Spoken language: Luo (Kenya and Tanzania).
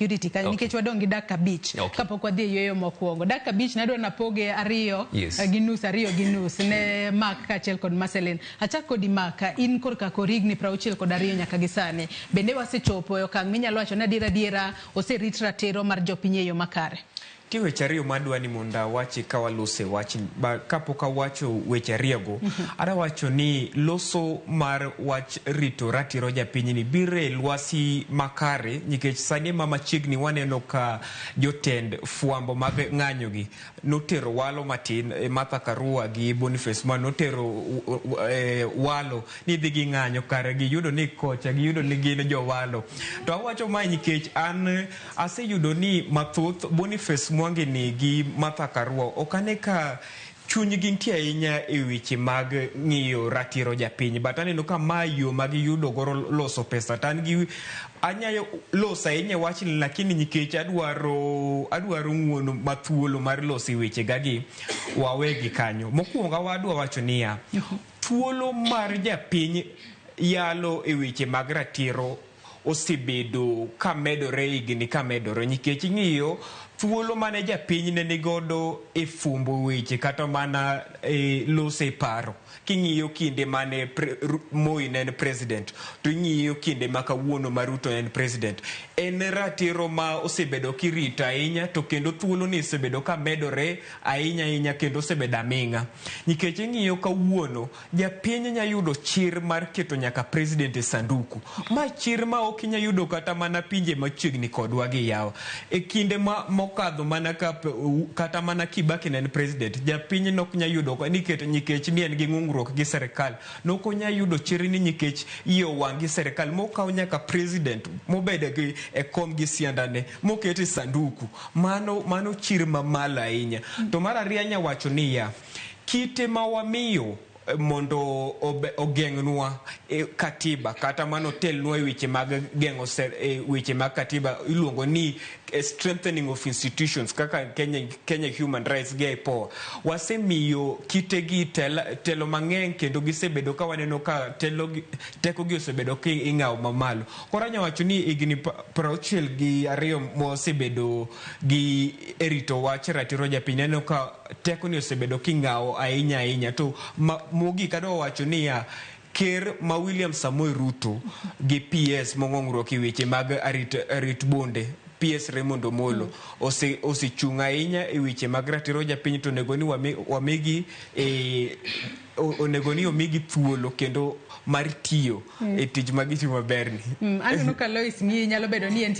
Security kanyo nikech wadong' gi dakika 5 kapok wadhi e yueyo mokwongo. Dakika 5 nadwa napoge ariyo gi nus, ariyo gi nus ne Mark kaachiel kod Marceline. Achak kodi Mark, in korka kor higni 62 nyaka gi sani. Bende wasechopo e okang' minyalo wacho ni adiera adiera oserit ratiro mar jopiny e yo makare? Nitie weche ariyo ma adwa ni mondo awachi ka waloso e wachni. Ba, kapok awacho weche ariyogo, adwa wacho ni loso mar wach rito ratiro japinyni biro e lwasi makare nikech sani ma machiegni waneno ka jotend fwambo mag ng'anyogi notero walo matin, Martha Karua gi Boniface ma notero walo ni dhi ging'anyo kare giyudo ni kocha giyudo ni gin jowalo. To awacho mae nikech an aseyudo ni mathoth Boniface Mwangi ni gi Martha Karua ok ane ka chunygi nitie ahinya e weche mag ng'iyo ratiro japiny, but aneno ka ma yo ma giyudo goro loso pesa to an gi anyayo loso ahinya e wachni, lakini nikech adwaro ng'uono mathuolo mar loso e weche gagi wawegi kanyo. Mokwongo adwa wacho niya, thuolo mar japiny yalo e weche mag ratiro osebedo ka medore higni ka medore nikech ing'iyo thuolo mane japiny ne nigodo e fwambo weche kata mana e loso e paro. King'iyo kinde mane Moi ne en president to ing'iyo kinde ma kawuono ma Ruto en president, en ratiro ma osebedo kirito ahinya to kendo thuolo ni osebedo ka medore ahinya ahinya kendo osebedo aming'a. Nikech ing'iyo kawuono japiny nya yudo chir mar keto nyaka president e sanduku. Ma chir ma ok inya yudo kata mana pinje machiegni kodwa gi yawa. E kinde ma mokadho mana ka kata mana Kibaki ne en president, japiny nok nya yudo nikech nikech ni en gi ng'ungruok gi serikal. Nok onya yudo chir ni nikech iye owang' gi serikal mokaw nyaka president mobedo gi e kom gi siandane moket e sanduku. Mano chir mamalo ahinya. To mar ariyo anya wacho niya, kite ma wamiyo mondo ogeng'nwa katiba kata mano otelnwa e weche mag geng'o weche mag katiba iluongo ni strengthening of institutions kaka Kenya Human Rights gi IPOA. Wasemiyo kitegi telo mang'eny kendo gisebedo ka waneno ka teko gi osebedo ka ing'awo mamalo. Koro anya wacho ni higni 62 mosebedo gi e rito wach ratiro japiny aneno ka teko ni osebedo king'awo ahinya ahinya. To mogik adwa wacho niya, ker ma William Samoei Ruto gi PS mong'ongruok e weche mag arit bonde, PS Raymond Omolo, osechung' ahinya e weche mag ratiro japiny to onego ni wamigi onego ni omigi thuolo kendo mar tiyo e tich ma gitimo maber ni. Aneno ka Lois ng'iyi, nyalo bedo ni en